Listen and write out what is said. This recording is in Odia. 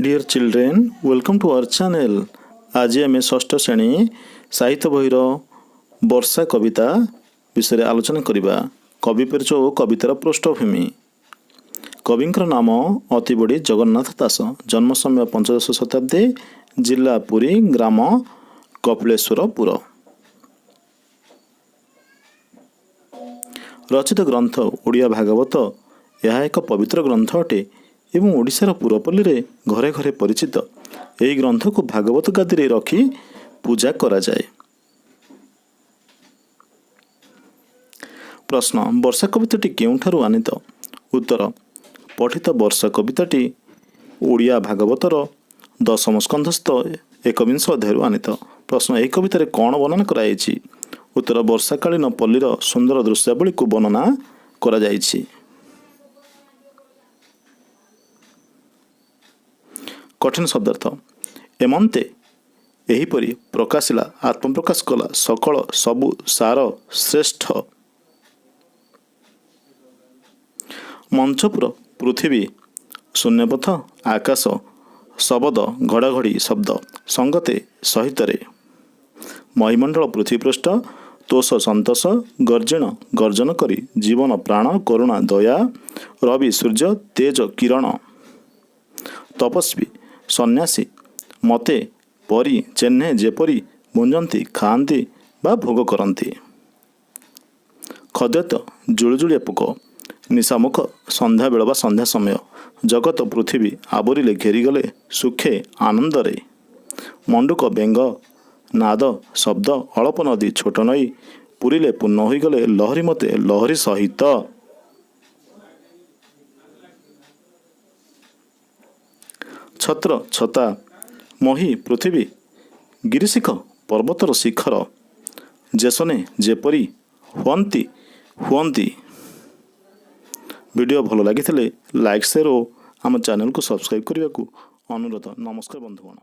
Dear children, welcome to our channel. ଆଜି ଆମେ ଷଷ୍ଠ ଶ୍ରେଣୀ ସାହିତ୍ୟ ବହିର ବର୍ଷା କବିତା ବିଷୟରେ ଆଲୋଚନା କରିବା। କବି ପରିଚୟ ଓ କବିତାର ପୃଷ୍ଠଭୂମି। କବିଙ୍କର ନାମ ଅତିବଡ଼ି ଜଗନ୍ନାଥ ଦାସ। ଜନ୍ମ ସମୟ ପଞ୍ଚଦଶ ଶତାବ୍ଦୀ, ଜିଲ୍ଲା ପୁରୀ, ଗ୍ରାମ କପିଳେଶ୍ୱରପୁର। ରଚିତ ଗ୍ରନ୍ଥ ଓଡ଼ିଆ ଭାଗବତ। ଏହା ଏକ ପବିତ୍ର ଗ୍ରନ୍ଥ ଅଟେ ଏବଂ ଓଡ଼ିଶାର ପୁରପଲ୍ଲୀରେ ଘରେ ଘରେ ପରିଚିତ। ଏହି ଗ୍ରନ୍ଥକୁ ଭାଗବତ ଗାଦିରେ ରଖି ପୂଜା କରାଯାଏ। ପ୍ରଶ୍ନ, ବର୍ଷା କବିତାଟି କେଉଁଠାରୁ ଆନିତ? ଉତ୍ତର, ପଠିତ ବର୍ଷା କବିତାଟି ଓଡ଼ିଆ ଭାଗବତର ଦଶମ ସ୍କନ୍ଧସ୍ଥ ଏକବିଂଶ ଅଧ୍ୟାୟରୁ ଆନିତ। ପ୍ରଶ୍ନ, ଏହି କବିତାରେ କ'ଣ ବର୍ଣ୍ଣନା କରାଯାଇଛି? ଉତ୍ତର, ବର୍ଷାକାଳୀନ ପଲ୍ଲୀର ସୁନ୍ଦର ଦୃଶ୍ୟାବଳୀକୁ ବର୍ଣ୍ଣନା କରାଯାଇଛି। କଠିନ ଶବ୍ଦାର୍ଥ। ଏମନ୍ତେ, ଏହିପରି, ପ୍ରକାଶିଲା, ଆତ୍ମପ୍ରକାଶ କଲା, ସକଳ, ସବୁ, ସାର, ଶ୍ରେଷ୍ଠ। ମଞ୍ଚପୁର, ପୃଥିବୀ, ଶୂନ୍ୟପଥ, ଆକାଶ, ଶବଦ, ଘଡ଼ଘଡ଼ି ଶବ୍ଦ, ସଙ୍ଗତେ, ସହିତରେ, ମହିମଣ୍ଡଳ, ପୃଥିବୀପୃଷ୍ଠ, ତୋଷ, ସନ୍ତୋଷ, ଗର୍ଜିଣ, ଗର୍ଜନ କରି, ଜୀବନ, ପ୍ରାଣ, କରୁଣା, ଦୟା, ରବି, ସୂର୍ଯ୍ୟ, ତେଜ, କିରଣ, ତପସ୍ୱୀ, ସନ୍ନ୍ୟାସୀ, ମତେ, ପରି, ଚିହ୍ନେ, ଯେପରି, ଭୁଞ୍ଜନ୍ତି, ଖାଆନ୍ତି ବା ଭୋଗ କରନ୍ତି, ଖଦ୍ୟତ, ଜୁଳୁଜୁଳିଆ ପୋକ, ନିଶାମୁଖ, ସନ୍ଧ୍ୟାବେଳ ବା ସନ୍ଧ୍ୟା ସମୟ, ଜଗତ, ପୃଥିବୀ, ଆବୋରିଲେ, ଘେରିଗଲେ, ସୁଖେ, ଆନନ୍ଦରେ, ମଣ୍ଡୁକ, ବେଙ୍ଗ, ନାଦ, ଶବ୍ଦ, ଅଳପ ନଦୀ, ଛୋଟ ନଈ, ପୁରିଲେ, ପୂର୍ଣ୍ଣ ହୋଇଗଲେ, ଲହରୀ ମତେ, ଲହରୀ ସହିତ। ଛତ୍ର, ଛତା, ମହୀ, ପୃଥିବୀ, ଗିରିଶିଖ, ପର୍ବତର ଶିଖର, ଯେସନେ, ଯେପରି, ହୁଅନ୍ତି, ହୁଅନ୍ତି। ଭିଡ଼ିଓ ଭଲ ଲାଗିଥିଲେ ଲାଇକ୍, ସେୟାର ଓ ଆମ ଚ୍ୟାନେଲକୁ ସବସ୍କ୍ରାଇବ୍ କରିବାକୁ ଅନୁରୋଧ। ନମସ୍କାର ବନ୍ଧୁଗଣ।